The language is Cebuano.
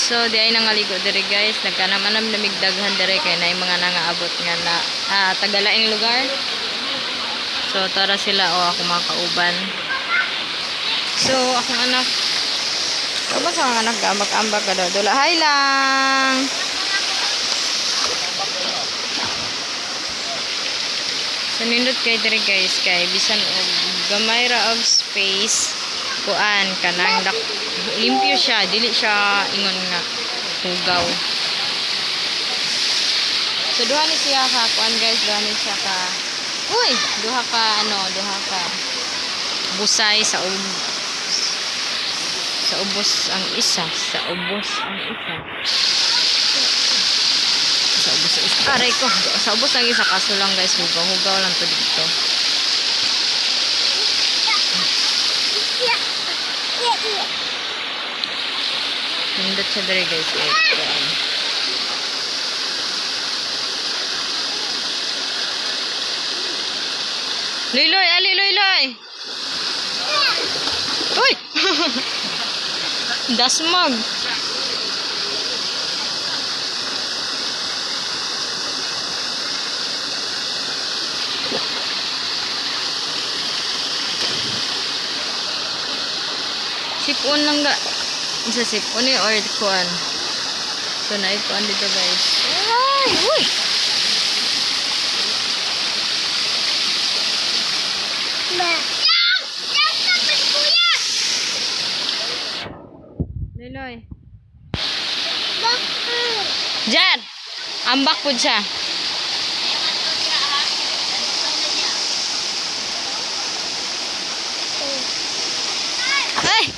So di ay nangaligo diri, guys. Nagkanam-anam namig daghan diri kay naay mga nangaabot nga na tagalaing lugar. So tara sila o ako mga kauban. So akong anak. Aba sa mga anak ambak-ambak ka daw. Dula hi lang. So nindot kay diri, guys, kay bisan og gamay ra og space, kuan kanang limpyo siya, dili siya ingon nga hugaw. So duha ni siya ka kuan, guys, duha ni siya ka, uy, duha ka ano, duha ka busay sa ubos ang isa, sa ubos ang isa. Sa ubos ang isa. Aray ko, sa ubos ang isa, kaso lang, guys, hugaw-hugaw lang to dito. Nindot siya diri, guys, eh, kuan. Luy-luy, ali luy-luy. Uy! Dasmag. Sipon lang ga. Isa sipon eh or kuan. So naikuan dito, guys. Ay! Uy! Luy-luy. Jan! Ambak po siya. Ay!